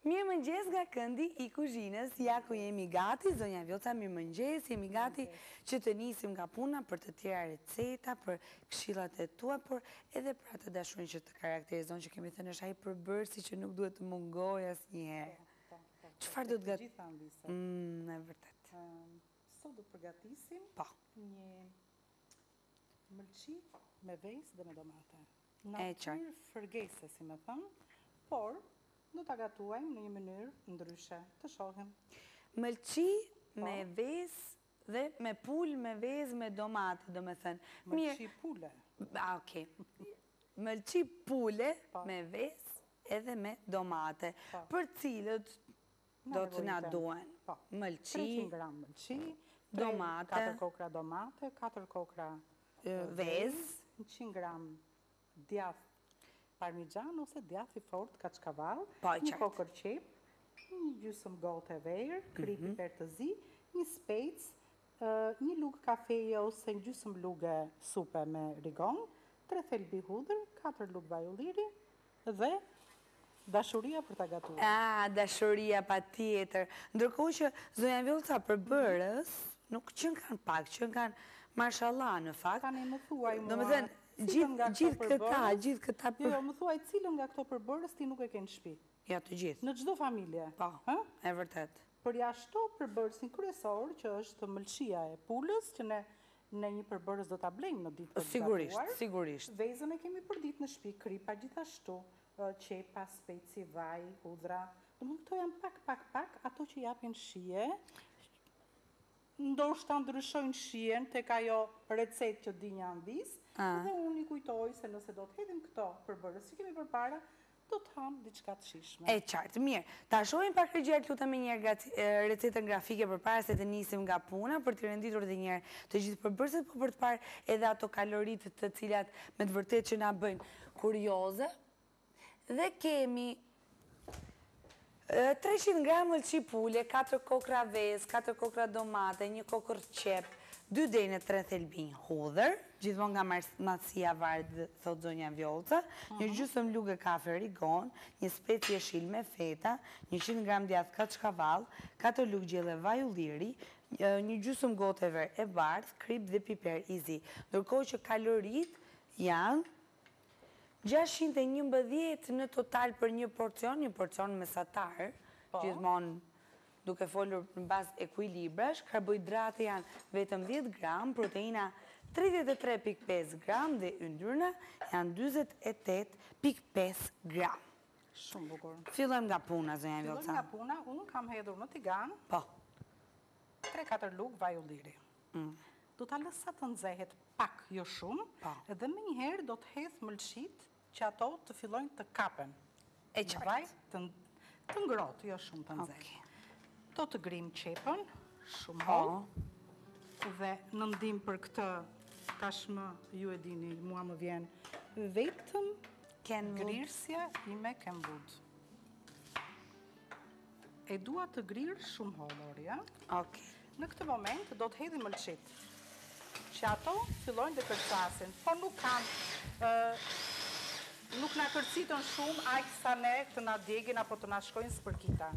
Mirëmëngjes nga këndi i kuzhinës, ja ku jemi gati, zonja Vjollca, mirëmëngjes, jemi gati që të nisim nga puna për të tjera receta, për këshillat e tua, por edhe për atë dashurinë që të karakterizon, që kemi thënë është ai përbërësi që nuk duhet të mungojë asnjëherë. Po, po, po. Çfarë do të gat... Gjitha amvisat. Mm, e vërtetë. Sot do të përgatisim po. një mëlçi me vezë dhe me domate. Natyrë fërgese, si me thënë, por do ta gatuajmë në një mënyrë ndryshe. Të shohim. Mëlçi po. me vezë dhe me pulë me vezë me domate, domethënë. Mëlçi pule. A, okej. Mëlçi pule po. me vezë edhe me domate. Po. Për cilët do të na duhen. Po. Mëlçi, 300 gram mëlçi, domate, 4 kokrra domate, 4 kokrra vezë, 100 gram djath parmixhan ose djath i fortë kaçkavall, po, një kokërr qepë, një gjysmë gote verë, kripë mhm. piper të zi, një spec, një lugë kafeje ose një gjysmë luge supe me rigon, 3 thelbi hudhër, 4 lugë vaj ulliri dhe dashuria për ta gatuar. Ah, dashuria patjetër. Ndërkohë që zonja Vjollca përbërës nuk qenkan pak, qenkan mashallah në fakt. Tani më thuaj mua. Domethënë gjithë gjithë këta, gjithë këta për... Jo, jo, më thuaj cilën nga këto përbërës ti nuk e ke në shtëpi. Jo, të gjithë. Në çdo familje. Po, ë? E vërtetë. Përjashto përbërësin kryesor që është mëlçia e pulës, që ne Ne një përbërës do ta blejmë në ditë për të gatuar. Sigurisht, sigurisht. Vezën e kemi përditë në shtëpi, kripa gjithashtu, qepa, speci, vaj, hudhra. Domethënë këto janë pak pak pak ato që japin shije, ndoshta ndryshojnë shijen tek ajo recetë që di një amvisë, dhe unë i kujtoj se nëse do të hedhim këto përbërës që kemi përpara, Do të hamë diçka të shijshme. E qartë, mirë. Ta shohim pak regjia të lutem menjëherë recetën grafike përpara se të nisim nga puna për t'i renditur edhe një herë të gjithë përbërësit, po për të parë edhe ato kaloritë të cilat me të vërtetë që na bëjnë kurioze. Dhe kemi 300 gram mëlçi pule, 4 kokrra vezë, 4 kokrra domate, një kokërr qepë, 2 deri në 3 thelbinj hudhër, gjithmonë nga madhësia varet, thotë zonja Vjollca, një mhm. gjysmë luge kafe rigon, një spec jeshil me feta, 100 gram djathë kaçkavall, 4 lugë gjelle vaj ulliri, një gjysmë gote verë e bardhë, kripë dhe piper i zi. Ndërkohë që kaloritë janë 611 në total për një porcion, një porcion mesatar, po. gjithmonë duke folur në bazë ekuilibrash, karbohidrate janë vetëm 10 gram, proteina 33.5 gram dhe yndyrna janë 48.5 gram. Shumë bukur. Fillojmë nga puna, zonja Vjollca. Fillojmë nga puna, unë kam hedhur në tigan. Po. 3-4 lugë vaj ulliri. Mm. Do ta lë sa të nxehet pak, jo shumë, po. dhe menjëherë do të hedh mëlçitë që ato të fillojnë të kapen. E qartë. Vaj të, të ngrohtë, jo shumë të nxehtë. Do të grijmë qepën, shumë po. hollë, dhe në ndihmë për këtë tashmë ju e dini, mua më vjen vetëm grirësja ime Kenwood. E dua të grirë shumë hollë, Ori, a? Okej. Në këtë moment do të hedhim mëlçitë. Që ato fillojnë të kërcasin, por nuk kanë nuk na kërcitën shumë aq sa ne të na djegin apo të na shkojnë spërkita.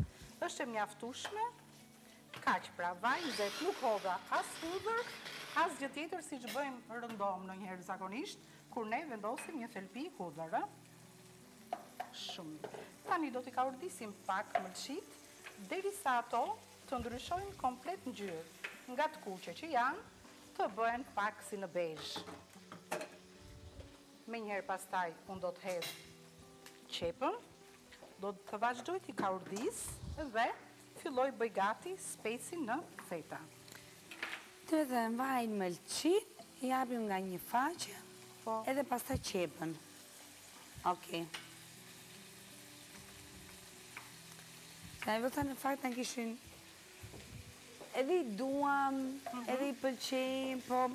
Është e mjaftueshme kaq pra, vaj i nxehtë, nuk hodha as hudhër, as gjë tjetër siç bëjmë rëndom ndonjëherë zakonisht kur ne vendosim një thelbi hudhër, ë? Shumë mirë. Tani do t'i kaurdisim pak mëlçitë derisa ato të ndryshojnë komplet ngjyrë, nga të kuqe që janë, të bëhen pak si në bezhë. Menjëherë pastaj unë do të hedh qepën, do të vazhdoj t'i kaurdis dhe filloj bëj gati specin në feta. Të hedhim vajin mëlçitë, i japim nga një faqe, po. edhe pastaj qepën. Okej. Na e vëta në fakt në kishin edhe i duam, mhm. edhe i pëlqejmë, po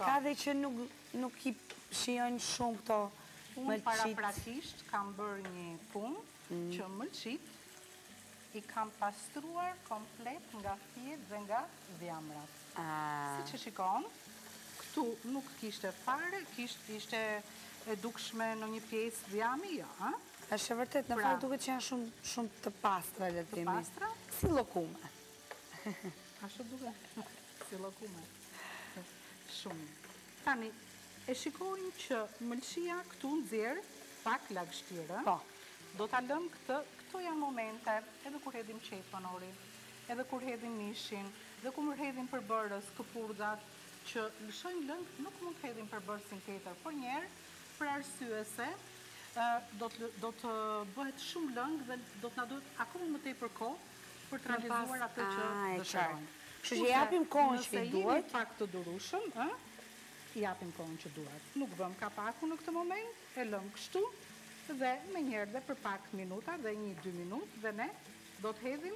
ka dhe që nuk, nuk i shijojnë shumë këto mëlçitë. Unë paraprakisht kam bërë një punë mm. që mëlçitë i kam pastruar komplet nga fijet dhe nga dhjamrat. Ah. Siç e shikon, këtu nuk kishte fare, kishte ishte e dukshme në një pjesë dhjami, jo, a? Është e vërtetë, në pra, fakt duket që janë shumë shumë të pastra le të themi. Të pastra? Si llokume. Ashtu duket. Si llokume. Shumë. Tani e shikojmë që mëlçia këtu nxjerr pak lagështirë. Po. Do ta lëmë këtë, këto janë momente edhe kur hedhim qepën Ori, edhe kur hedhim mishin, dhe kur hedhim përbërës, këpurdhat, që lëshojnë lëng, nuk mund të hedhim përbërësin tjetër përnjëherë, për arsye se do të do të bëhet shumë lëng dhe do të na duhet akoma më tepër kohë për të realizuar atë që dëshirojmë. Kështu që japim kohën që i duhet. Nëse jemi pak të durueshëm, ë, i japim kohën që duhet. Nuk vëmë kapakun në këtë moment, e lëmë kështu dhe menjëherë dhe për pak minuta dhe një dy minutë dhe ne do të hedhim,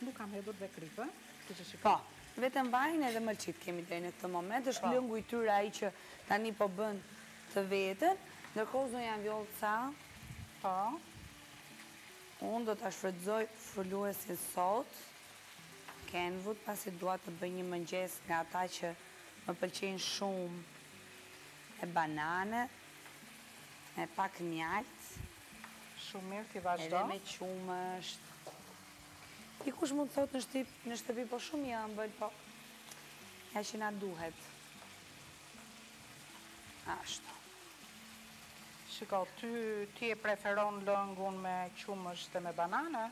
nuk kam hedhur dhe kripë, ë, siç e shikoni. Po, vetëm vajin edhe mëlçitë kemi deri në këtë moment, është po. lëngu i tyre ai që tani po bën të vetën, ndërkohë zonja Vjollca, po, unë do ta shfrytëzoj fërluesin sot, Kenwood, pasi dua të bëj një mëngjes nga ata që më pëlqejnë shumë, me banane, me pak mjaltë, Shumë mirë, ti vazhdo. Edhe me qumësht. Dikush mund të thotë në shtëpi, në shtëpi po shumë i ëmbël, po ja që na duhet. Ashtu. Shiko, ty, ti e preferon lëngun me qumësht dhe me banane?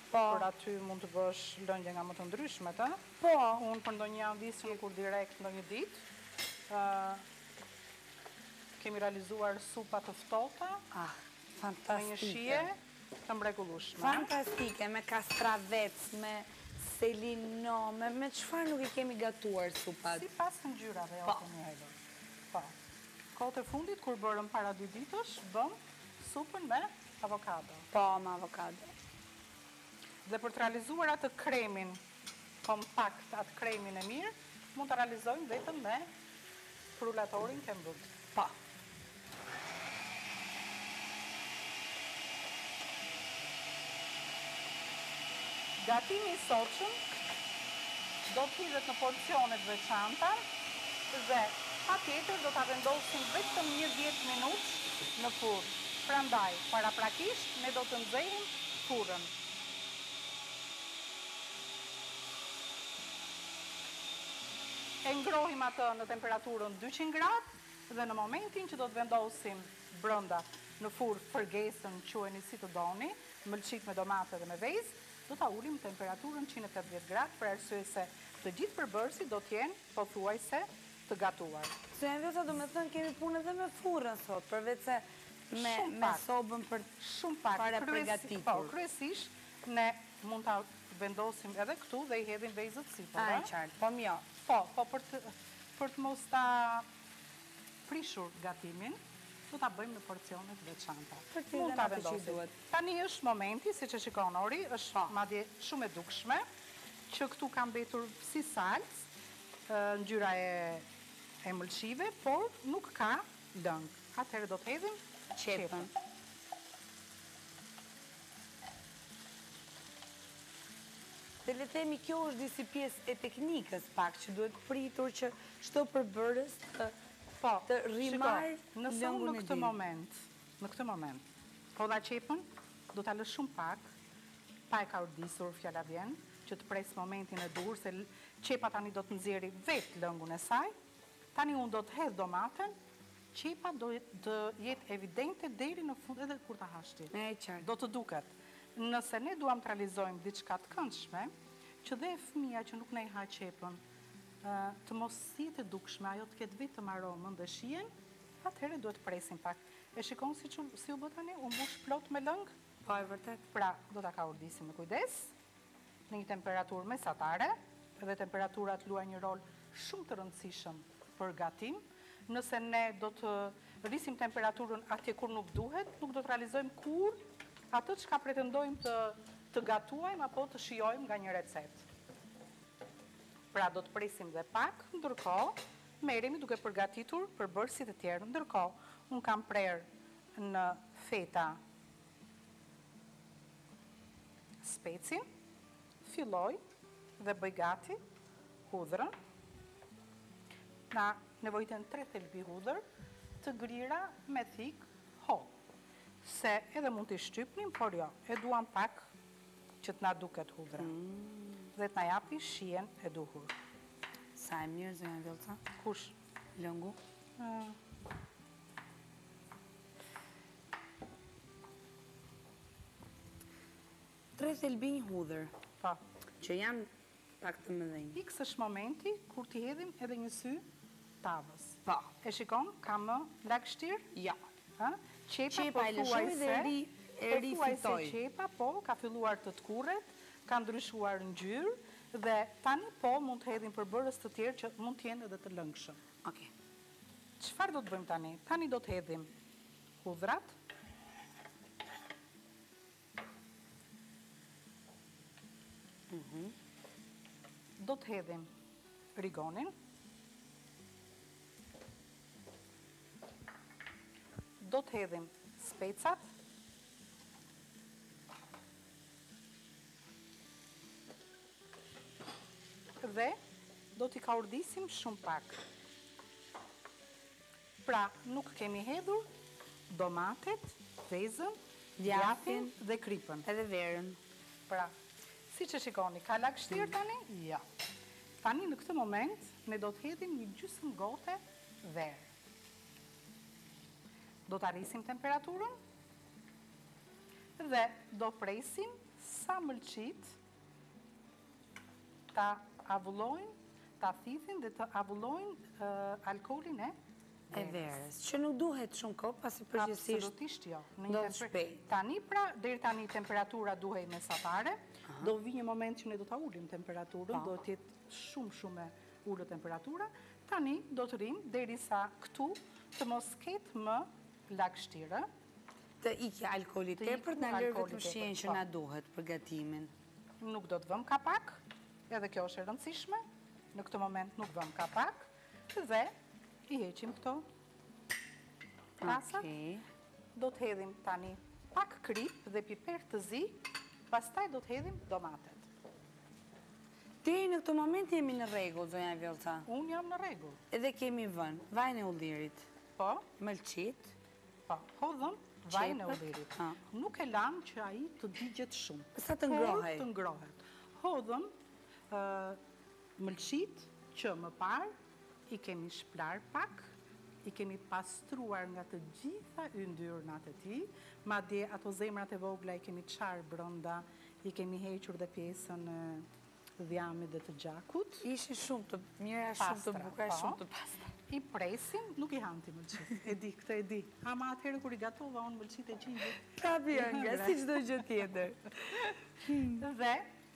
Po. Por aty mund të bësh lëngje nga më të ndryshmet, ë? Po. Unë për ndonjë amvisën kur direkt ndonjë ditë, ë kemi realizuar supa të ftohta. Ah, fantastike. Me një shije të mrekullueshme. Fantastike, me kastravec, me selino, me me çfarë nuk i kemi gatuar supat. Sipas ngjyrave jo kemi hedhur. Po. Kohët e fundit kur bërëm para dy ditësh, bëmë supën me avokado. Po, me avokado. Dhe për të realizuar atë kremin kompakt, atë kremin e mirë, mund ta realizojmë vetëm me frulatorin Kenwood. Po. Gatimi i sotshëm do të hidhet në porcione të veçanta dhe patjetër do ta vendosim vetëm një 10 minutë në furrë. Prandaj, paraprakisht ne do të nxehim furrën. E ngrohim atë në temperaturën 200 gradë dhe në momentin që do të vendosim brenda në furrë fërgesën, quajeni si të doni, mëlçitë me domate dhe me vezë, do ta ulim temperaturën 180 gradë për arsye se të gjithë përbërësit do të jenë pothuajse të gatuar. Zonja Vjollca, domethënë kemi punë edhe me furrën sot, përveç se me me sobën për shumë pak parapërgatitur. Po, kryesisht ne mund ta vendosim edhe këtu dhe i hedhim vezët sipër. A, e qartë, po mjo. Po, po për të për të mos ta prishur gatimin, do ta bëjmë në porcione të veçanta. Mund ta vendosim. Tani është momenti, siç e shikon Ori, është po. madje shumë e dukshme, që këtu ka mbetur si salcë, ngjyra e e mëlçive, por nuk ka lëng. Atëherë do të hedhim qepën. Dhe le të themi kjo është disi pjesë e teknikës pak që duhet pritur që çdo përbërës të po, të rimarrë lëngun e Nëse unë në këtë moment, në këtë moment, hodha qepën, do ta lë shumë pak, pa e kaurdisur fjala vjen, që të pres momentin e duhur, se qepa tani do të nxjerrë vetë lëngun e saj. Tani unë do të hedh domaten, qepa do të jetë evidente deri në fund edhe kur ta hash ti. E qartë. Do të duket. Nëse ne duam të realizojmë diçka të këndshme, që dhe fëmija që nuk na i ha qepën, të mos jetë e dukshme, ajo të ketë vetëm aromën dhe shijen, atëherë duhet të presim pak. E shikon si, si u bë tani? U mbush plot me lëng? Po, e vërtetë. Pra, do ta kaurdisim me kujdes, në një temperaturë mesatare, dhe temperaturat luajnë një rol shumë të rëndësishëm për gatim. Nëse ne do të rrisim temperaturën atje kur nuk duhet, nuk do të realizojmë kurrë atë çka pretendojmë të të gatuajmë apo të shijojmë nga një recetë. Pra do të presim dhe pak, ndërkohë merremi duke përgatitur përbërësit e tjerë. Ndërkohë, unë kam prerë në feta specin, filloj dhe bëj gati hudhrën. Na nevojiten 3 thelbi hudhër të grira me thikë hollë. Se edhe mund t'i shtypnim, por jo, e duam pak që të na duket hudhra. Mm. Dhe të na japi shijen e duhur. Sa e mirë, zonja Vjollca? Kush? Lëngu? Tre thelbinj hudhër. Po. Që janë pak të mëdhenj. Fiks është momenti kur t'i hedhim edhe një sy tavës. Po. E shikon, ka më lagështirë? Jo. Ë? Qepa Qepa e lëshoi dhe e ri e pothuajse rifitoi. qepa po ka filluar të tkurret, ka ndryshuar ngjyrë dhe tani po mund të hedhim përbërës të tjerë që mund të jenë edhe të lëngshëm. Okej. Çfarë do të bëjmë tani? Tani do të hedhim hudhrat. Mhm. Do të hedhim rigonin. Do të hedhim specat. Dhe do t'i kaurdisim shumë pak. Pra, nuk kemi hedhur domatet, vezën, djathin dhe kripën. Edhe verën. Pra, siç e shikoni, ka lagështirë tani? Jo. Tani në këtë moment, ne do të hedhim një gjysmë gote verë. Do ta rrisim temperaturën dhe do presim sa mëlçitë ta avullojnë, ta thithin dhe të avullojnë alkoolin e E verës. Që nuk duhet shumë kohë, pasi përgjithësisht Absolutisht jo. ndodh shpejt. Tani pra, deri tani temperatura duhej mesatare, do vi një moment që ne do ta ulim temperaturën, do të jetë shumë shumë e ulët temperatura. Tani do të rrim derisa këtu të mos ketë më lagështirë. Të ikë alkooli Të tepër, na lërë vetëm shijen që po. na duhet për gatimin. Nuk do të vëmë kapak, edhe kjo është e rëndësishme. Në këtë moment nuk vëmë kapak dhe i heqim këto tasat. Do të hedhim tani pak kripë dhe piper të zi, pastaj do të hedhim domatet. Deri në këtë moment jemi në rregull, zonja Vjollca. Unë jam në rregull. Edhe kemi vënë vajin e ullirit. Po. Mëlçitë. Po, hodhëm vajin e ullirit. Nuk e lamë që ai të digjet shumë. Sa të ngrohej. Por të ngrohet. Hodhëm mëlçitë që më parë i kemi shplarë pak, i kemi pastruar nga të gjitha yndyrnat e tij, madje ato zemrat e vogla i kemi çarë brenda, i kemi hequr dhe pjesën e dhjamit dhe të gjakut. Ishin shumë të mira, shumë të bukura, po. shumë të pastra. I presim, nuk i han ti mëlçitë, e di, këtë e di. Ama atëherë kur i gatova unë mëlçitë e qingjit. Prapë i hëngra, si çdo gjë tjetër. Dhe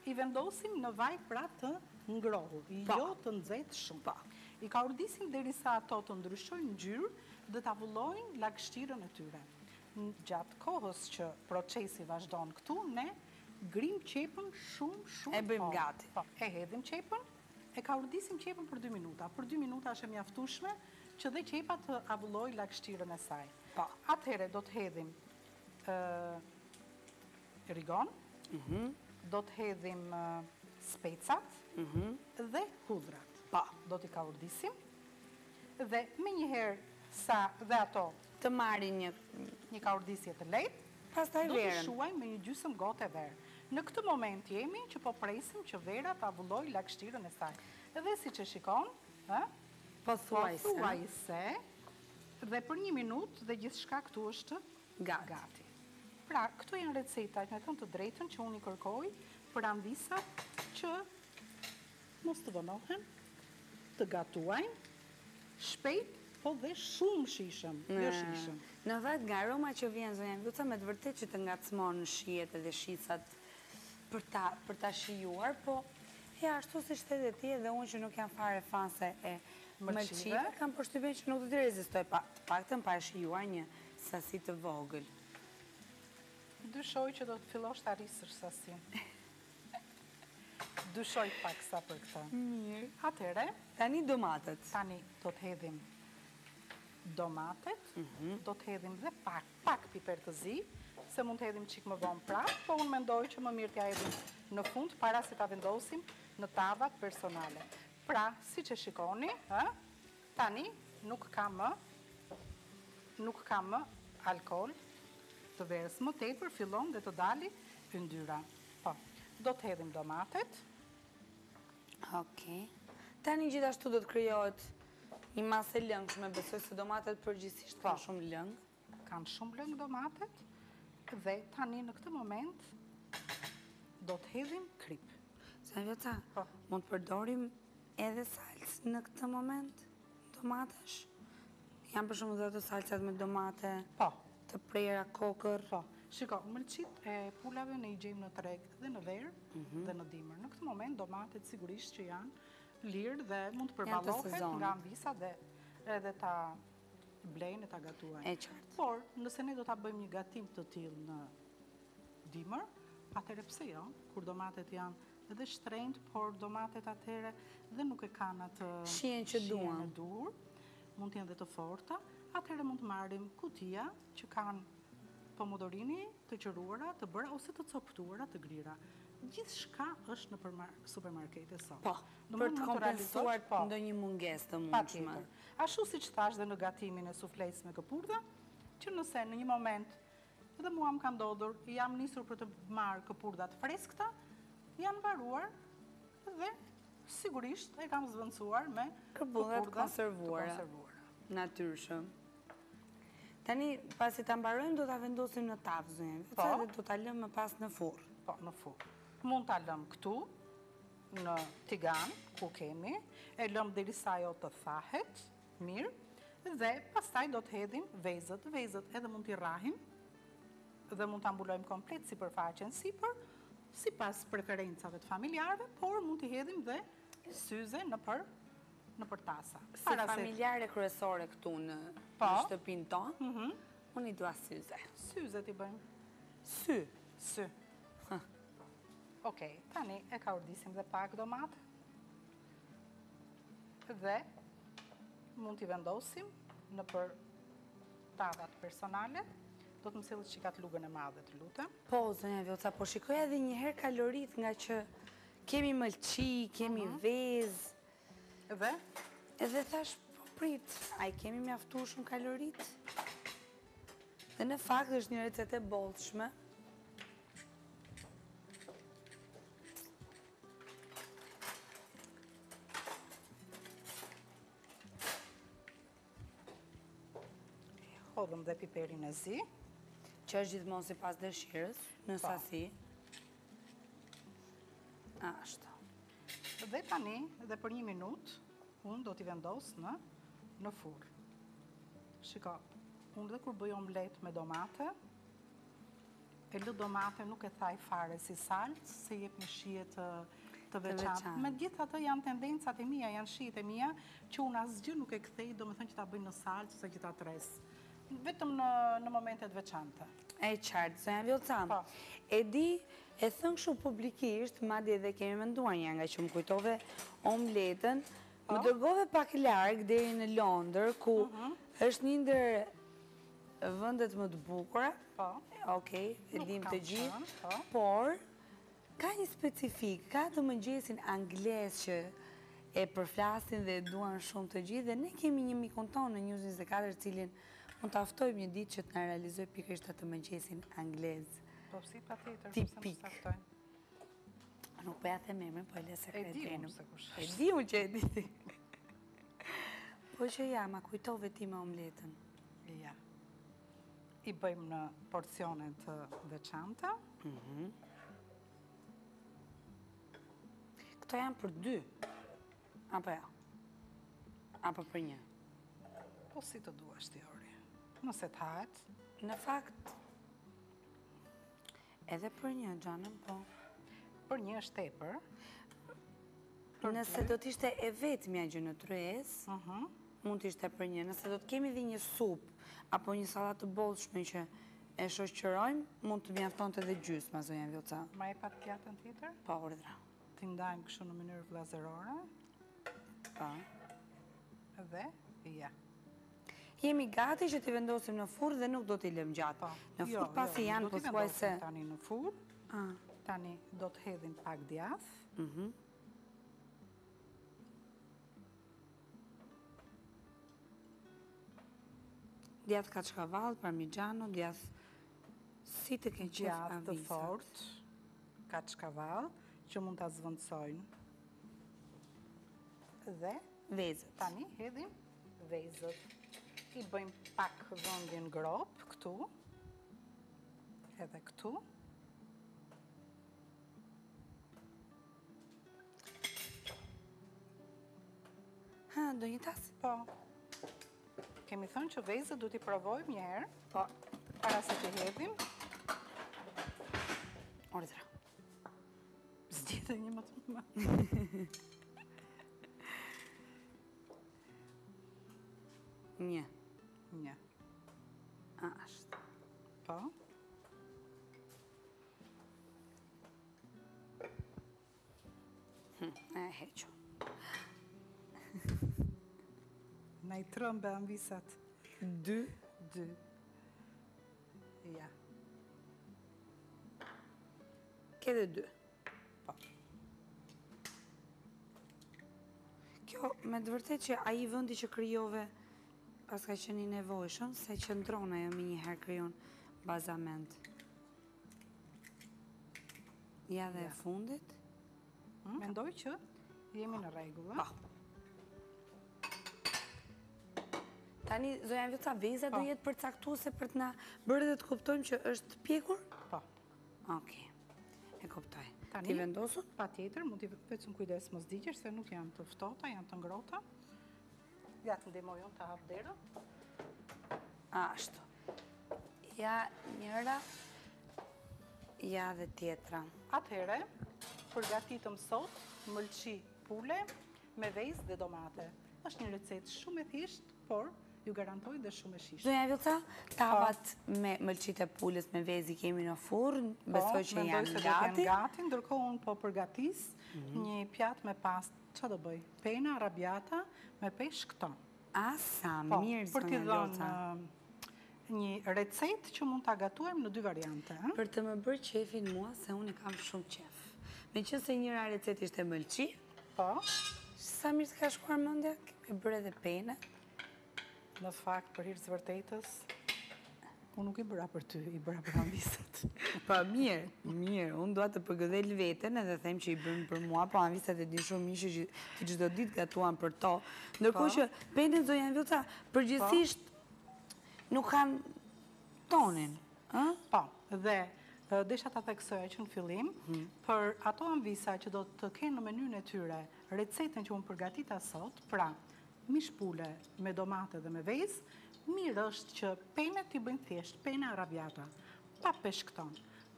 i vendosim në vaj pra të ngrohur, po. jo të nxehtë shumë. Po. I kaurdisim derisa ato të ndryshojnë ngjyrë dhe të avullojnë lagështirën e tyre. Gjatë kohës që procesi vazhdon këtu, ne Grijmë qepën shumë, shumë E bëjmë gati. Po, e hedhim qepën, e kaurdisim qepën për 2 minuta. Për 2 minuta është e mjaftueshme që dhe qepa të avullojë lagështirën e saj. Po. Atëherë do të hedhim rigon, mhm. do të hedhim specat mhm. dhe hudhrat. Po. Do t'i kaurdisim dhe menjëherë sa dhe ato të marrin një një kaurdisje të lehtë, Pastaj Do t'i verën. shuajmë me një gjysëm gote verë. Në këtë moment jemi që po presim që vera të avullojë lagështirën e saj. Dhe siç e shikon, ë? Pothuajse. Pothuajse dhe për një minutë dhe gjithçka këtu është Gati. Pra, këto janë recetat, me thënë të drejtën që unë i kërkoj për amvisat që mos të vonohen, të gatuajnë, shpejt, po dhe shumë shijshëm, jo shijshëm. Në fakt, nga aroma që vjen zonja Vjollca, me të vërtetë që të ngacmon shijet edhe shqisat për ta për ta shijuar, po ja ashtu siç the dhe ti edhe unë që nuk jam fare fanse e mëlçive, kam përshtypjen që nuk do t'i rezistoj pa, të paktën pa e shijuar një sasi të vogël. Dyshoj që do të fillosh ta rrisësh sasinë. Dyshoj pak sa për këtë. Mirë. Atëherë, Tani domatet. Tani do të hedhim domatet, mhm. do të hedhim dhe pak, pak piper të zi, se mund të hedhim çik më vonë prapë, po unë mendoj që më mirë t'ja hedhim në fund para se ta vendosim në tavat personale. Pra, siç e shikoni, ë, tani nuk ka më nuk ka më alkool. Të verës. Më tepër fillon dhe të dali yndyra. Po. Do të hedhim domatet. Okej. Tani gjithashtu do të krijohet një masë e lëngshme, besoj se domatet përgjithësisht kanë po. shumë lëng. Kanë shumë lëng domatet dhe tani në këtë moment do të hedhim kripë. Zonja Vjollca, po. mund të përdorim edhe salcë në këtë moment domatesh? Janë për shembull dhe ato salcat me domate po. të prera, kokërr. Po. Shiko, mëlçitë e pulave ne i gjejmë në treg dhe në verë mhm. dhe në dimër. Në këtë moment domatet sigurisht që janë lirë dhe mund të përballohet nga amvisa dhe edhe ta blejnë e ta gatuajnë. E qartë. Por, nëse ne do ta bëjmë një gatim të tillë në dimër, atëherë pse jo, kur domatet janë edhe shtrenjtë, por domatet atëherë dhe nuk e kanë atë shijen që duan. e duhur, mund të jenë dhe të forta, atëherë mund të marrim kutia që kanë pomodorini të qëruara, të bëra ose të copëtuara, të grira. Gjithçka është nëpër supermarkete sot. Po, për të kompensuar po. ndonjë mungesë të mundshme. Patjetër. Ashtu siç thashë dhe në gatimin e suflesë me këpurdha, që nëse në një moment Edhe mua më ka ndodhur, jam nisur për të marrë këpurdha të freskëta, janë mbaruar dhe sigurisht e kam zëvendësuar me këpurdha të konservuara. Natyrshëm. Tani, pasi ta mbarojmë, do ta vendosim në tavë, zonja, po. dhe do ta lëmë më pas në furrë. Po, në furrë. Mund ta lëmë këtu, në tigan, ku kemi, e lëmë derisa ajo të thahet, Mirë, dhe pastaj do të hedhim vezët. Vezët edhe mund t'i rrahim dhe mund ta mbulojmë komplet sipërfaqen sipër, sipas preferencave të familjarëve, por mund t'i hedhim dhe syze nëpër nëpër tasa. Si familjare kryesore këtu në po. shtëpinë tonë, mhm. unë i dua syze. Syze t'i bëjmë. Sy. Sy. Okej, tani e kaurdisim dhe pak domate. Dhe mund t'i vendosim nëpër tavat personale. Do të më sjellësh çik atë lugën e madhe, të lutem. Po, zonja Vjollca, po shikoja edhe një herë kaloritë ngaqë kemi mëlçi, kemi mhm. vezë. Dhe? Edhe thashë, po prit, a i kemi mjaftueshëm kaloritë? Dhe në fakt është një recetë e bollshme. Hodhëm dhe piperin e zi. Që është gjithmonë sipas dëshirës, në po. sasi. Ashtu. Dhe tani, dhe për një minutë, unë do t'i vendos në, në furrë. Shiko, unë dhe kur bëj omlet me domate, E lë domaten nuk e thaj fare si salcë, se jep një shije të të veçantë. Megjithatë janë tendencat e mia, janë shijet e mia, që unë asgjë nuk e kthej, domethënë që ta bëj në salcë ose që ta tres. Vetëm në në momente të veçanta. E qartë, zonja Vjollca. Po. E di, e thënë kështu publikisht, madje edhe kemi menduar një ngaqë më kujtove omletën, më po. dërgove pak larg deri në Londër, ku mhm. është një ndër Vendet më të bukura, po. Okej, e dimë të gjithë, po. por ka një specifikë, ka atë mëngjesin anglez që e përflasin dhe e duan shumë të gjithë dhe ne kemi një mikun tonë në News 24 të cilin mund ta ftojmë një ditë që të na realizojë pikërisht atë mëngjesin anglez. Po si patjetër, tipik. Nuk po ia them emrin, po e le sekret. E di unë se kush është. E di unë që e di ti. Po që ja, ma kujtove ti me omletën. Ja. I bëjmë në porcione të veçanta. Mhm. Këto janë për dy. Apo ja? Apo për një? Po si të duash ti, Ori. Nëse të hahet. Në fakt, edhe për një, xhanëm, po. Për një është tepër. Nëse do të ishte e vetmja gjë në tryezë, mhm. mund të ishte për një. Nëse do të kemi dhe një supë, apo një sallatë të bollshme që e shoqërojmë, mund të mjaftonte dhe gjysma, zonja Vjollca. Ma jep atë pjatën tjetër? Po, urdhëro. T'i ndajmë kështu në mënyrë vëllazërore. Po. Dhe, ja. Jemi gati që t'i vendosim në furrë dhe nuk do t'i lëmë gjatë. Po. Në jo, furrë jo, pasi janë pothuajse... Tani në furrë, ah. tani do të hedhim pak djathë. Mhm. Djathë kaçkavall, parmixhano, djathë... Si të kenë qejf Djathë të fortë, kaçkavall, që mund ta zëvendësojnë. Dhe vezët. Tani hedhim vezët. I bëjmë pak vendin gropë këtu. Edhe këtu. Ha, do një tas? Po. Kemi thënë që vezët duhet t'i provojmë një herë. Po. Para se t'i hedhim. Urdhëro. Zgjidhe një më të më. Një. Një. A, është. Po. Hm, e hequ. Na i trembe amvisat. Dy. Dy. Ja. Ke dhe dy. Po. Kjo, me të vërtetë që ai vendi që krijove paska qenë i nevojshëm, se qëndron ajo menjëherë krijon bazament. Ja dhe e fundit. Hmm? Mendoj që jemi në rregull. Po. Tani, zonja Vjollca, veza do po. jetë përcaktuese për të na bërë dhe të kuptojmë që është pjekur? Po. Okej, e kuptoj. Tani, T'i vendos? Patjetër, mund t'i vetëm kujdes mos digjesh, se nuk janë të ftohta, janë të ngrohta. Ja të ndihmoj unë të hap derën. Ashtu. Ja njëra, ja dhe tjetra. Atëherë, përgatitëm sot mëlçi pule me vezë dhe domate. Është një recetë shumë e thjeshtë, por ju garantoj dhe shumë e shijshme. Zonja Vjollca, tavat me mëlçitë e pulës me vezë i kemi në furrë, po, besoj që janë gati. Janë gati, ndërkohë unë po përgatis mhm. një pjatë me pastë Ça do bëj? Pene arrabbiata me peshk ton. A, sa po, mirë, për t'i dhënë një recetë që mund ta gatuajmë në dy variante. Për të më bërë qejfin mua, se unë i kam shumë qejf. Meqenëse njëra recetë ishte mëlçi, po. sa mirë të ka shkuar mendja, kemi bërë edhe pene. Në fakt, për hir të së vërtetës, unë nuk i bëra për ty, i bëra për amvisat. Po, mirë, mirë, unë dua të përgëdhel veten edhe them që i bën për mua, po amvisat e dinë shumë mirë që ti çdo ditë gatuan për to. Ndërkohë po. që penet zonja Vjollca, përgjithësisht nuk kanë tonin, ë? Po, dhe desha ta theksoja që në fillim, mhm. për ato amvisa që do të kenë në menynë e tyre recetën që unë përgatita sot, pra, Mish pule me domate dhe me vezë, mirë është që penet t'i bëjnë thjesht pene arrabbiata, pa peshk ton.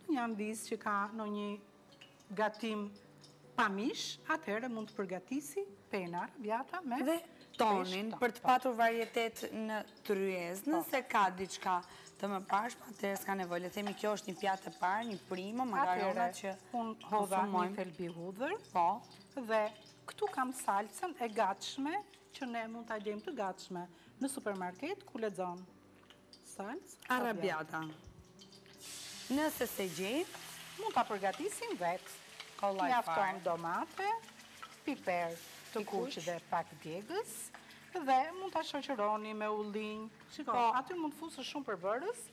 Ndonjë amvisë që ka ndonjë gatim pa mish, atëherë mund të përgatisi pene arrabbiata me dhe tonin për të patur varietet në tryezë, po. nëse ka diçka të mëparshme, atëherë s'ka nevojë. Le të themi kjo është një pjatë e parë, një primo, makaronat që unë hodha një thelbi hudhër. Po. Dhe Këtu kam salcën e gatshme që ne mund ta gjejmë të gatshme në supermarket ku lexon salcë arrabbiata. Nëse s'e gjejmë, mund ta përgatisim vetë. Kollaj fare. Mjafton domate, piper të kuq dhe pak djegës dhe mund ta shoqëroni me ullinj. Shiko, po. aty mund të fusësh shumë përbërës.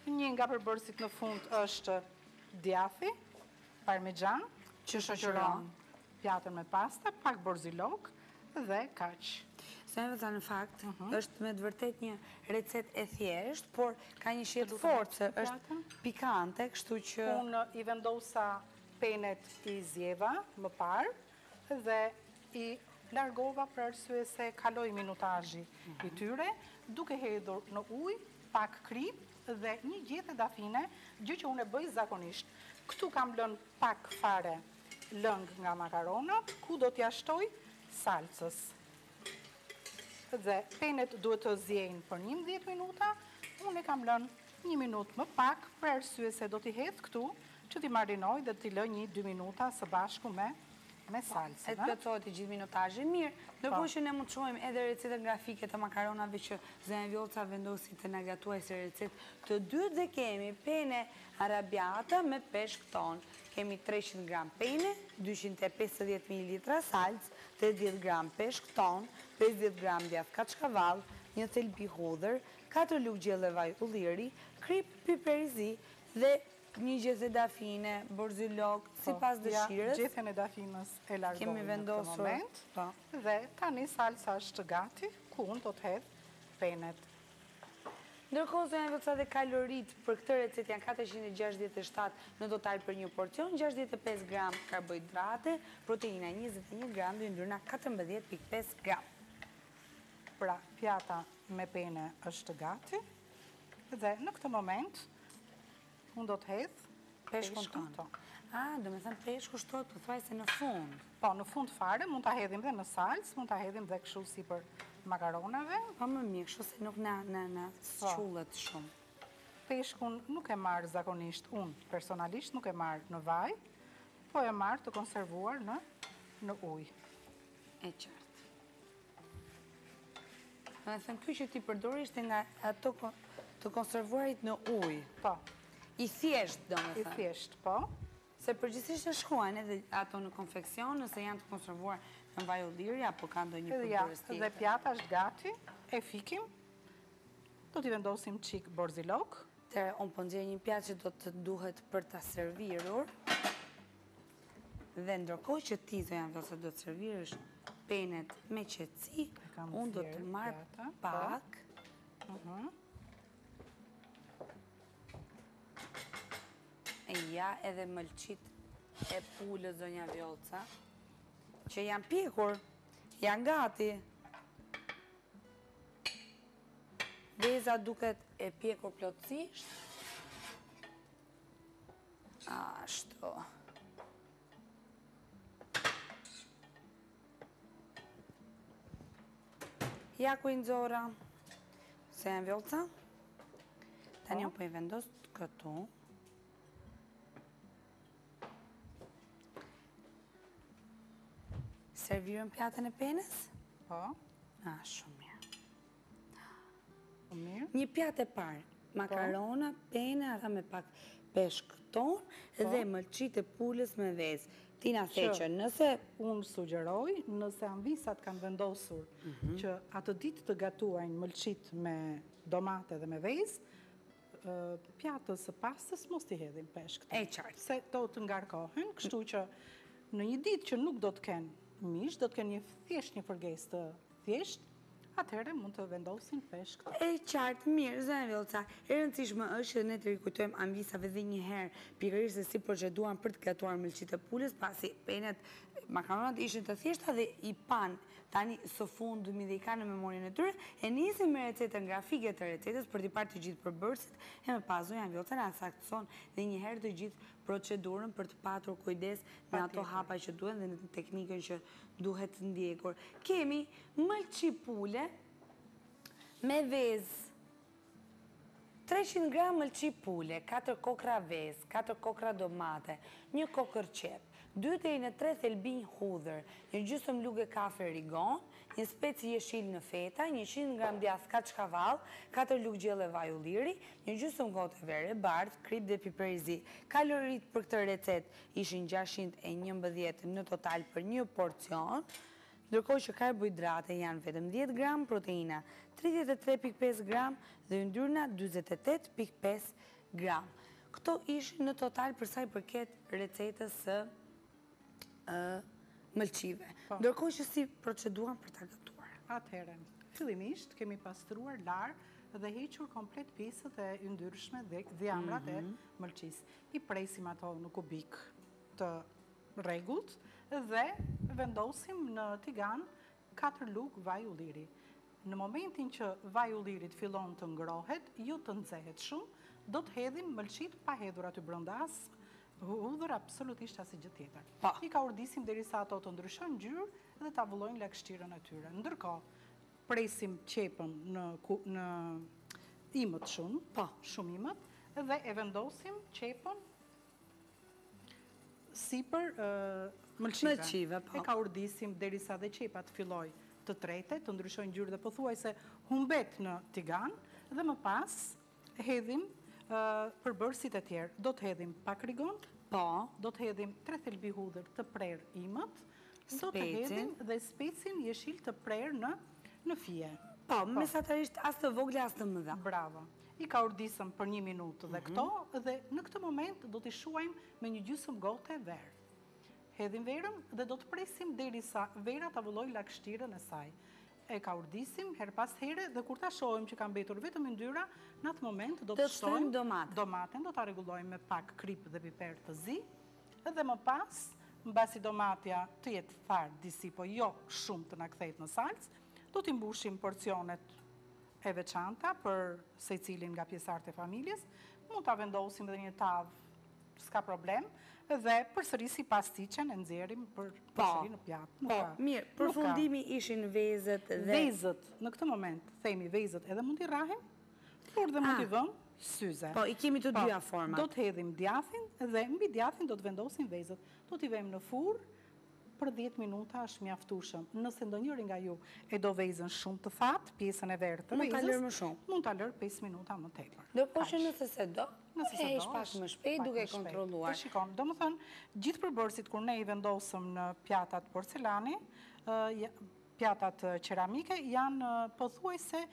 Një nga përbërësit në fund është djathi, parmexhan, që shoqëron pjatën me pasta, pak borzilok dhe kaq. Zonja Vjollca në fakt, mhm. është me të vërtetë një recetë e thjeshtë, por ka një shije të fortë, se është pikante, kështu që... Unë i vendosa penet i zjeva më parë dhe i largova për arsye se kaloi minutazhi i mhm. tyre, duke hedhur në ujë pak kripë dhe një gjethe dafine, gjë që unë e bëj zakonisht. Këtu kam lënë pak fare lëng nga makaronat, ku do t'ia shtoj salcës. Dhe penet duhet të ziejnë për 11 minuta, unë e kam lënë një minutë më pak, për arsye se do t'i hedh këtu, që t'i marinoj dhe t'i lë një 2 minuta së bashku me me po, salcën. E të plotësohet i gjithë minutazhi mirë, ndërkohë po. që ne mund të shohim edhe recetën grafike të makaronave që zonja Vjollca vendosi të na gatuajë si recetë të dytë dhe kemi pene arrabbiata me peshk ton. Kemi 300 gram pene, 250 mililitra salcë, 80 gram peshk ton, 50 gram djathë kaçkavall, një thelbi hudhër, 4 lugë gjelle vaj ulliri, kripë, piper i zi, Dhe një gjethe dafine, borzilok, po, sipas dëshirës. Ja, gjethen e dafinës e largoj në këtë moment. Po. Dhe tani salca është gati, ku unë do të hedh penet. Ndërkohë zonja Vjollca dhe kaloritë për këtë recetë janë 467 në total për një porcion, 65 gram karbohidrate, proteina 21 gram dhe yndyrna 14.5 gram. Pra, pjata me pene është gati dhe në këtë moment unë do të hedh peshkun tonë. A, domethënë peshku shtohet pothuajse në fund. Po, në fund fare, mund ta hedhim dhe në salcë, mund ta hedhim dhe kështu sipër makaronave. Po më mirë, kështu se nuk na na na po. squllet shumë. Peshkun nuk e marr zakonisht unë, personalisht nuk e marr në vaj, po e marr të konservuar në në ujë. E qartë. Domethënë, ky që ti përdori ishte nga ato të konservuarit në ujë. Po. I thjeshtë, domethënë. I thjeshtë, po. Se përgjithësisht e shkruajnë edhe ato në konfeksion, nëse janë të konservuar në vaj ulliri, apo ka ndonjë përbërës tjetër. Dhe pjata është gati, e fikim, do t'i vendosim çik borzilok. Atëherë, unë po nxjerr një pjatë që do të duhet për ta servirur. Dhe ndërkohë që ti zonja Vjollca do të servirësh penet me qetësi, unë do të marr po. pak. Mhm. E ja edhe mëlçitë e pulës zonja Vjollca, që janë pjekur, janë gati. Veza duket e pjekur plotësisht. Ashtu. Ja ku i nxora. Zonja Vjollca. Tani unë po i vendos këtu. Servirëm pjatën e penes? Po. A, shumë mirë. Mirë. Një pjatë e parë, makarona, pene, ata me pak peshk ton po. dhe mëlçitë e pulës me vezë. Ti na the që nëse... Unë sugjeroj, nëse amvisat kanë vendosur mhm. që atë ditë të gatuajnë mëlçitë me domate dhe me vezë, pjatës së pastës mos t'i hedhim peshk. E qartë. Se do të ngarkohen, kështu që në një ditë që nuk do të kenë mish, do të kenë një thjesht një fërgesë të thjeshtë, atëherë mund të vendosin peshk. E qartë, mirë, zonja Vjollca, e rëndësishme është që ne të rikujtojmë amvisave dhe një herë, pikërisht se si proceduan për të gatuar mëlçitë e pulës, pasi penet, makaronat ishin të thjeshta dhe i panë tani së fundmi dhe i kanë në memorien e tyre, e nisim me recetën grafike të recetës për t'i parë të gjithë përbërësit, e më pas zonja Vjollca na saktëson dhe një herë të gjithë procedurën për të patur kujdes në ato hapa që duhen dhe në teknikën që duhet ndjekur. Kemi mëlçi pule me vezë. 300 gram mëlçi pule, 4 kokrra vezë, 4 kokrra domate, një kokërr qepë, 2 deri në 3 thelbinj hudhër, një gjysëm luge kafe rigon, një spec jeshil në feta, 100 gram djathë kaçkavall, 4 lugë gjelle vaj ulliri, një gjysëm gote verë e bardhë, kripë dhe piper i zi. Kaloritë për këtë recetë ishin 611 në total për një porcion, ndërkohë që karbohidrate janë vetëm 10 gram, proteina 33.5 gram dhe yndyrna 48.5 gram. Këto ishin në total për sa i përket recetës së mëlçive. Po. Ndërkohë që si proceduam për ta gatuar. Atëherë, fillimisht kemi pastruar larë dhe hequr komplet pjesët e yndyrshme dhe dhjamrat e mhm. mëlçisë. I presim ato në kubik të rregullt dhe vendosim në tigan 4 lugë vaj ulliri. Në momentin që vaji i ullirit fillon të ngrohet, jo të nxehet shumë, do të hedhim mëlçitë pa hedhur aty brenda as hudhër absolutisht asnjë gjë tjetër. Po. I kaurdisim derisa ato të ndryshojnë ngjyrë dhe ta avullojnë lagështirën e tyre. Ndërkohë, presim qepën në në imët shumë, po, shumë imët dhe e vendosim qepën sipër mëlçive. Mëlçive, po. E kaurdisim derisa dhe qepa të fillojë të tretet, të ndryshojë ngjyrë dhe pothuajse humbet në tigan dhe më pas hedhim përbërësit e tjerë. Do të hedhim pak rigon, po, do të hedhim 3 thelbi hudhër të prerë imët, do të hedhim dhe specin jeshil të prerë në në fije. Po, po. mesatarisht as të vogla as të mëdha. Bravo. I kaurdisëm për një minutë dhe mhm. këto dhe në këtë moment do t'i shuajmë me një gjysmë gote verë. Hedhim verën dhe do të presim derisa vera ta avullojë lagështirën e saj. E kaurdisim herë pas here dhe kur ta shohim që ka mbetur vetëm yndyra, në atë moment do të shtojmë domaten, do ta rregullojmë me pak kripë dhe piper të zi dhe më pas, mbasi domatja të jetë tharë disi, po jo shumë të na kthehet në salcë, do t'i mbushim porcionet e veçanta për secilin nga pjesëtarët e familjes, mund ta vendosim edhe një tavë, s'ka problem, dhe përsëri si pastiçen e nxjerrim për po, përsëri në pjatë. Po, mirë, përfundimi ishin vezët dhe... Vezët, në këtë moment, themi vezët edhe mund t'i rrahim, por dhe mund t'i ah. vëmë syze. Po, i kemi të po, dyja format. Do të hedhim djathin dhe mbi djathin do të vendosim vezët. Do t'i vëmë në furrë, Për 10 minuta është mjaftueshëm. Nëse ndonjëri nga ju e do vezën shumë të thatë, pjesën e verdhë të vezës, mund ta lërë më shumë. Mund ta lërë 5 minuta më tepër. Ndërkohë që nëse s'e do, e heq pak më shpejt duke kontrolluar. E shikon, domethënë, gjithë përbërësit kur ne i vendosëm në pjatat porcelani, pjatat qeramike janë pothuajse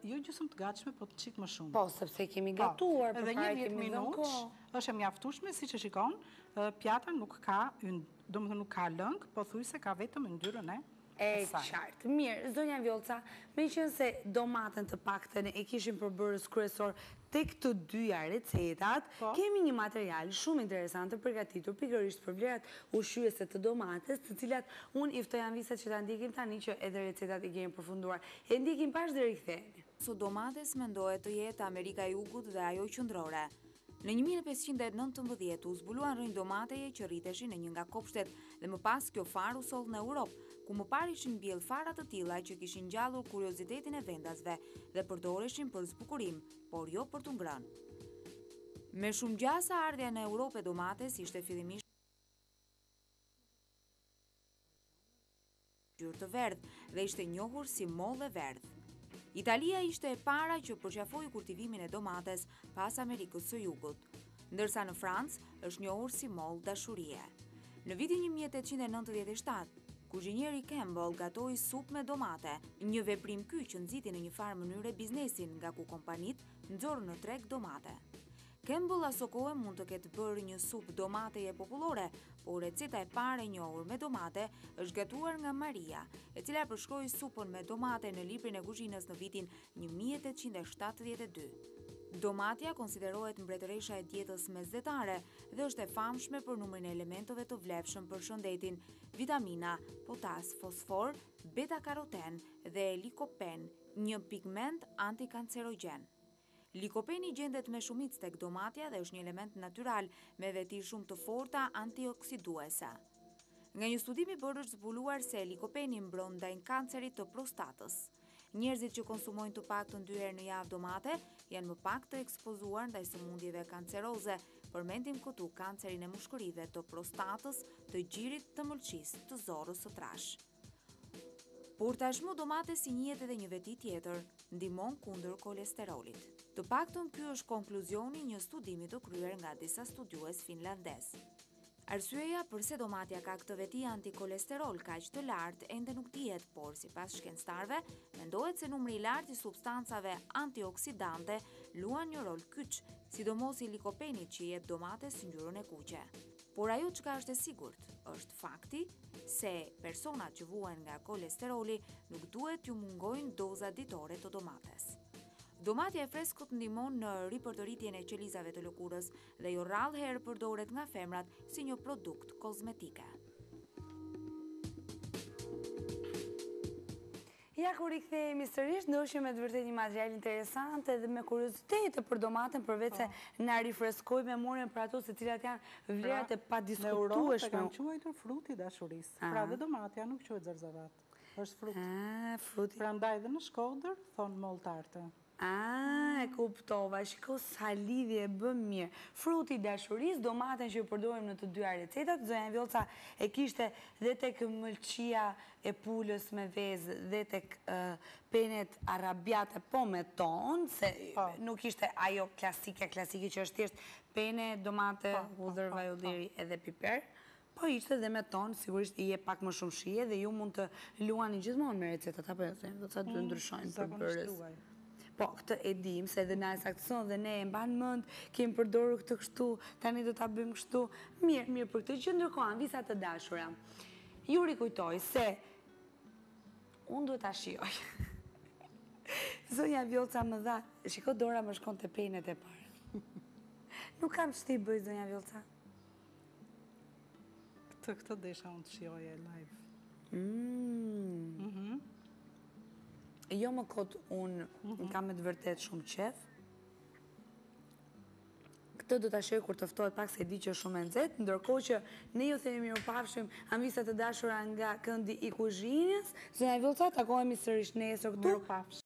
jo gjysmë të gatshme, po çik më shumë. Po, sepse kemi po, gatuar, për para kemi dhënë kohë. Është e mjaftueshme, siç e shikon, pjata nuk ka Domethënë nuk ka lëng, pothuajse ka vetëm yndyrën e E qartë. Mirë, zonja Vjollca, meqenëse domaten të paktën e kishim përbërës kryesor tek të dyja recetat, po. kemi një material shumë interesant të përgatitur pikërisht për vlerat ushqyese të domates, të cilat unë i ftoj amvisat që ta ndjekim tani që edhe recetat i kemi përfunduar. E ndjekim bashkë dhe rikthehemi. Së domates mendohet të jetë Amerika e Jugut dhe ajo Qendrore. Në 1519 u zbuluan rrënjë domateje që rriteshin në një nga kopshtet dhe më pas kjo farë u soll në Europë, ku më parë ishin mbjellë fara të tilla që kishin ngjallur kuriozitetin e vendasve dhe përdoreshin për zbukurim, por jo për t'u ngrënë. Me shumë gjasa ardhja në Europë e domates ishte fillimisht ngjyrë të verdhë dhe ishte njohur si mollë e verdhë. Italia ishte e para që përqafoi kultivimin e domates pas Amerikës së Jugut, ndërsa në Francë është njohur si mollë dashurie. Në vitin 1897, kuzhinieri Campbell gatoi supë me domate, një veprim ky që nxiti në një farë mënyre biznesin nga ku kompanitë nxorën në treg domate. Campbell asokohe mund të ketë bërë një supë domateje popullore, por receta e parë e njohur me domate është gatuar nga Maria, e cila përshkroi supën me domate në librin e kuzhinës në vitin 1872. Domatja konsiderohet mbretëresha e dietës mesdhetare dhe është e famshme për numrin e elementëve të vlefshëm për shëndetin, vitamina, potas, fosfor, beta-karoten dhe likopen, një pigment antikancerogjen. Likopeni gjendet me shumicë tek domatja dhe është një element natyral me veti shumë të forta antioksiduese. Nga një studim i bërë është zbuluar se likopeni mbron ndaj kancerit të prostatës. Njerëzit që konsumojnë të paktën dy herë në javë domate janë më pak të ekspozuar ndaj sëmundjeve kanceroze, përmendim këtu kancerin e mushkërive, të prostatës, të gjirit, të mëlçisë, të zorrës së trashë. Por tashmë domates i njihet edhe një veti tjetër, ndihmon kundër kolesterolit. Të paktën ky është konkluzioni i një studimi të kryer nga disa studiues finlandezë. Arsyeja përse domatja ka këtë veti antikolesterol kaq të lartë ende nuk dihet, por sipas shkencëtarëve, mendohet se numri i lartë i substancave antioksidante luan një rol kyç, sidomos i likopenit që i jep domates ngjyrën e kuqe. Por ajo çka është e sigurt, është fakti se personat që vuajnë nga kolesteroli nuk duhet t'ju mungojnë doza ditore të domates. Domatja e freskët ndihmon në ripërtëritjen e qelizave të lëkurës dhe jo rrallë herë përdoret nga femrat si një produkt kozmetike. Ja ku rikthehemi sërish, ndoqëm me të vërtetë një material interesant edhe me kuriozitete për domaten, përveç se po. na rifreskoi memorien për ato se cilat janë vlerat e padiskutueshme. Në Europë e kanë quajtur fruti i dashurisë. Pra dhe domatja nuk quhet zarzavat. Është frut. Ah, fruti. Prandaj dhe në Shkodër thonë mollë tarte. Ah, e kuptova, shiko sa lidhje e bëm mirë. Fruti i dashurisë, domaten që e përdorim në të dyja recetat, zonja Vjollca e kishte dhe tek mëlçia e pulës me vezë dhe tek penet arrabbiate po me ton, se po. nuk ishte ajo klasike, klasike që është thjesht pene, domate, po, po, hudhër, vaj ulliri edhe piper. Po ishte dhe me ton, sigurisht i jep pak më shumë shije dhe ju mund të luani gjithmonë me recetat apo jo, se do të mm, ndryshojnë përbërës. Po, këtë e dim, se edhe na e saktëson dhe ne e mban mend, kemi përdorur këtë kështu, tani do ta bëjmë kështu. Mirë, mirë për këtë gjë, ndërkohë amvisa të dashura. Ju rikujtoj se unë duhet ta shijoj. Zonja Vjollca më dha, shiko dora më shkon te penet e para. Nuk kam ç't'i bëj zonja Vjollca. Këtë këtë desha unë të shijoje live. Mm. Mhm. Jo më kot unë mhm. kam me të vërtetë shumë qejf. Këtë do ta shijoj kur të ftohet pak se e di që është shumë e nxehtë, ndërkohë që ne ju themi mirupafshim amvisa të dashura nga këndi i kuzhinës. Zonja Vjollca, takohemi sërish nesër këtu. Mirupafshim.